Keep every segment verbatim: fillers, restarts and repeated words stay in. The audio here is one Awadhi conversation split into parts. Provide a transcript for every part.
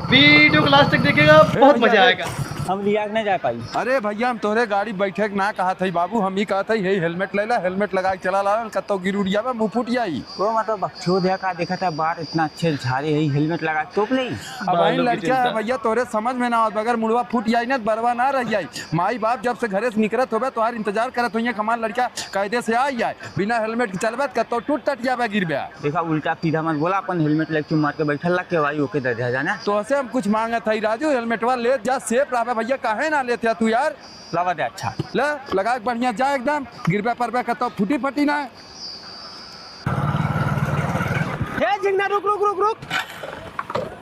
वीडियो को लास्ट तक देखिएगा, बहुत मजा आएगा। हम लिया के ना जा पाई। अरे भैया, हम तोहरे गाड़ी बैठे के ना कहत हई बाबू, हम ई कहत हई, हे हेलमेट ले ला, हेलमेट लगा के चला, लालन कत्तो गिर उड़ जाबे, मुंह फूट जाई। वो मतलब बकचोद है का, देखत है बार इतना अच्छे झारे है, हेलमेट लगा के तोप ले। अब बाल वही लोग की लड़का है चिंता। भैया, तोहरे समझ में ना आवत, अगर मुड़वा फूट जाई ना, बरवा ना रह जाई। माई बाप जब से घरे से निकरत होबे, तोहार इंतजार करत होइए कि हमार लड़का कायदे से आ जाए। बिना हेलमेट के चलबे त कत्तो टूट टट जाबे, गिरबे। देखा, उल्टा सीधा मत बोला, अपन हेलमेट लेके चुप मार के बैठल ला, के भाई ओके दे दे जाना। तोहसे हम कुछ मांगत हई राजू, हेलमेटवा ले जा, सेफ रहबे भैया, काहे ना लेत है तू यार? लावा दे, अच्छा। ले, लगा के बढ़िया जा एकदम, गिरबे परबे कत्तो फूटी फटी ना। हे झिंगना, रुक, रुक, रुक, रुक।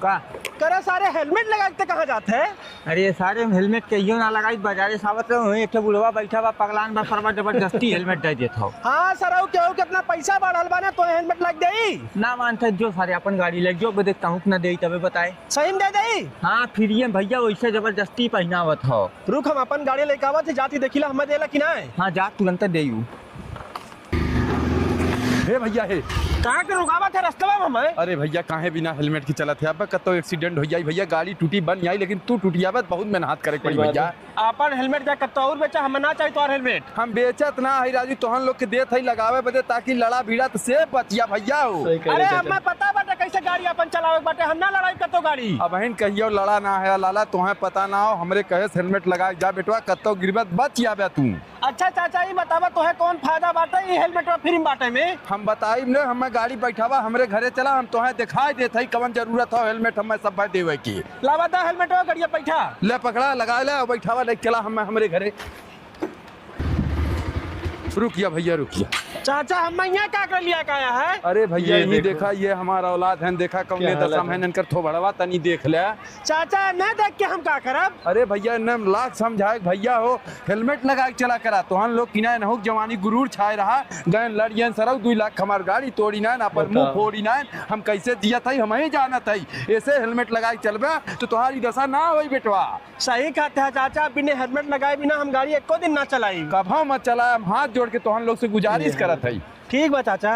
का? करे सारे, हेलमेट लगा के कहाँ जात है? अरे सारे, हम हेलमेट कहियो ना लगाई, बाजारे से आवत रहे, वहीं एक ठे बुढ़वा बैठा बा, पगलान बा, सरवा जबरदस्ती हेलमेट दे देत हो। हाँ सरऊ, केहू के अपना पैसा बढ़ल बा ना, तो हेलमेट लग जाई। ना मानते जो सारे, अपन गाड़ी ले जो, अबे देखता हूँ कि ना देई, तबे बताए। सही में दे देई? हाँ, फ्री में भैया, वैसे जबरदस्ती पहनावत हो। रुक, हम अपन गाड़ी लेके आवत ही, जाती देखिला, हमें देला कि ना। हाँ, जा तुरंत देयू। हे भैया, हे। कहाँ के रुकावत है रस्तवा में हमें? अरे भैया, काहे बिना हेलमेट के चलत है? अब कत्तो एक्सीडेंट हो जाई भैया, गाड़ी टूटी बन जाई, लेकिन तू टूट जाबे त बहुत मेहनत करे के पड़ी भैया। आपन हेलमेट जा कत्तो और बेचा, हमें ना चाहिए तोहार हेलमेट। हम बेचत ना है राजू, तोहन लोग के देत है लगावे बदे, ताकि लड़ा भिड़ा त से बचिया भैया हो। सही कह रहे अरे चाचा। हमें पता बाटे कैसे गाड़ी अपन चलावे के बाटे, हम ना लड़ाई कत्तो गाड़ी। अब हिन कहियो लड़ा ना है लाला, तोहें पता ना हो, हमरे कहे से हेलमेट लगा के जा बेटवा, कत्तो गिरबे त बच जाबे तू। अच्छा चाचा, ई बतावा, तोहे कौन फायदा बाटे ई हेलमेटवा फ्री में बाटे में? हम बताइब न, हमें गाड़ी बैठावा, हमरे घरे चला, हम तोहे दिखाई देत हई कवन जरूरत हो हेलमेट हमें सब देवे की। लावा दा हेलमेटवा, गड़िया बैठा। ले पकड़ा, लगा ले, और बैठावा, लेके चला हमें हमरे घरे। रुकिया भैया, रुकिया। चाचा, हम यहाँ का कर लिया का आया है? अरे भैया, ये यही देखो। देखा, ये हमारा औलाद है, देखा कौने क्या हालत दशा में है। इनकर थोबड़वा तनी देख ले। चाचा, न देख के हम का करब? अरे भैया, इन्हें हम लाख समझाए, भैया हो, हेलमेट लगा के चला करा। तोहन लोग किनाए नहुक जवानी गुरूर छाए रहा, गए लड़ियन सरऊ, दुई लाख हमार गाड़ी तोड़ी नाइन, अपन मुंह बताओ। फोड़ी नाइन, हम कैसे जियत हई, हम ही जानत हई। ऐसे हेलमेट लगा के चलबे तो तोहारी दशा ना होई बेटवा। सही कहते हैं चाचा, बिना हेलमेट लगाए बिना हम गाड़ी एको दिन ना चलाई। कभो मत चला, हम हाथ जोड़ के तोहन लोग से गुजारिश करत हई। ठीक बा चाचा।